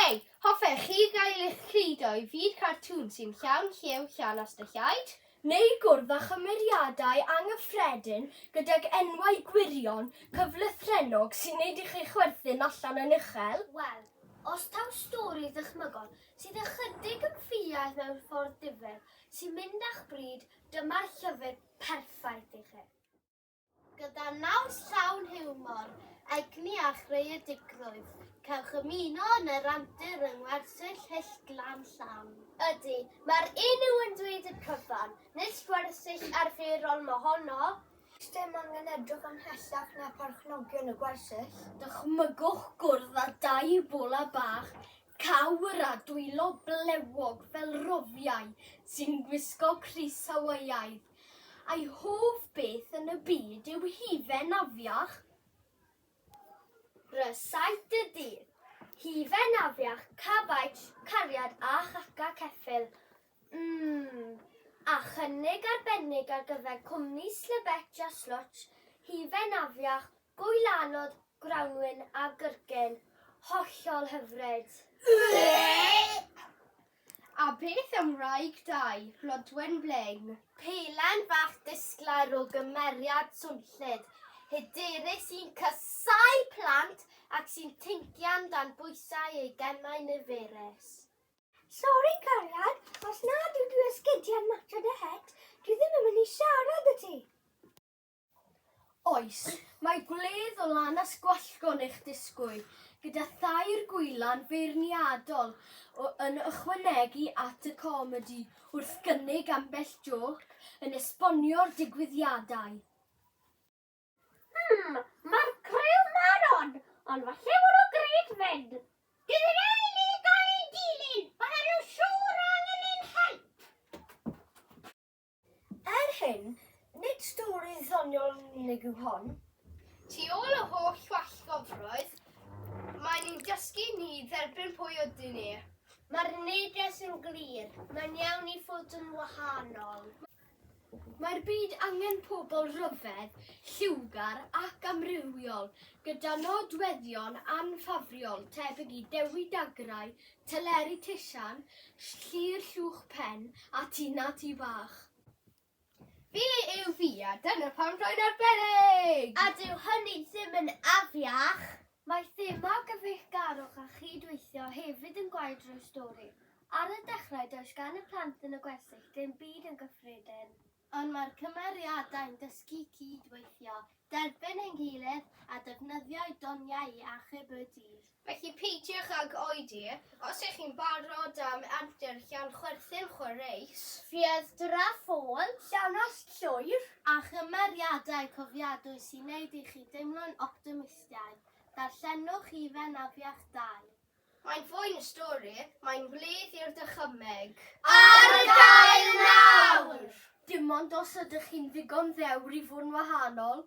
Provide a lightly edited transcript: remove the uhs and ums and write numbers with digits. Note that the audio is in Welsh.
Hei, hoffech chi gael eich cludo i fyd cartŵn sy'n llawn lliw llanast y llaid? Neu gwrdd â chymeriadau anghyffredin gydag enwau gwirion cyflythrennog sy'n neud i chi chwerthin allan yn uchel? Wel, os taw stori ddychmygol sydd ychydig yn ffiaidd mewn ffordd difyr, sy'n mynd â'ch bryd, dyma'r llyfr perffaith i chi. Gyda naws llawn hiwmor, egni a chreadigrwydd, cewch ymuno yn yr antur yng Ngwersyll Hyll Glan Llan. Ydy, mae'r enw yn dweud y cyfan, nid gwersyll arferol mohono. Sdim angen edrych ymhellach na pherchnogion y gwersyll. Dychmygwch gwrdd â dau bola bach cawr a dwylo blewog fel rofiau sy'n gwisgo crys Hawaiiaidd. A'i hoff beth yn y byd yw hufen afiach. Rysáit y dydd. Hufen afiach, cabaets, cariad a chaca ceffyl. Mmm. A chynnig arbennig ar gyfer cwmni Slebetch a Slwtsh, hufen afiach, gwylanod, grawnwin a gyrcyn. Hollol hyfryd. A beth am wraig dau, Blodwen Bling? Pelen fach disglair o gymeriad swnllyd, hyderus sy'n casáu plant ac sy'n tincian dan bwysau ei gemau niferus. Sori cariad, os nad yw dy esgidiau'n matsio dy het, dwi ddim yn mynd i siarad â ti. Oes, mae gwledd o lanast gwallgo'n eich disgwyl, gyda thair gwylan feirniadol o yn ychwanegu at y comedi wrth gynnig ambell jôc yn esbonio'r digwyddiadau. Hmm, mae'r criw mor od, ond falle bod nhw'n grêt 'fyd. Bydd raid i ni gael ein dilyn, bydden nhw siŵr angen ein help. Er hyn, nid stori ddoniol yn unig yw hon. Tu ôl y holl wallgofrwydd, mae'n ein dysgu ni i dderbyn pwy ydyn ni. Mae'r neges yn glir, mae'n iawn i fod yn wahanol. Mae'r byd angen pobl rhyfedd, lliwgar ac amrywiol, gyda nodweddion anffafriol tebyg i Dewi Dagrau, Teleri Tisian, Llŷr Llwch Pen a Tina Tŷ Bach. Fi yw fi a dyna pam rwy'n arbennig! A dyw hynny ddim yn afiach! Mae thema gyfeillgarwch a chyd-weithio hefyd yn gwaed drwy'r stori. Ar y dechrau does gan y plant yn y gwersyll ddim byd yn gyffredin. Ond mae'r cymeriadau'n dysgu cyd-weithio, derbyn ein gilydd a defnyddio'u doniau i achub y dydd. Felly peidiwch ag oedi, os ych chi'n barod am antur llawn chwerthin chwareus. Ffieidd-dra ffôl. Llanast llwyr. A chymeriadau cofiadwy sy'n neud i chi deimlo'n optimistiaidd. Darllenwch Hufen Afiach 2. Mae'n fwy na stori, mae'n wledd i'r dychymyg. Ar gael nawr! Dim ond os ydych chi'n ddigon ddewr i fod yn wahanol.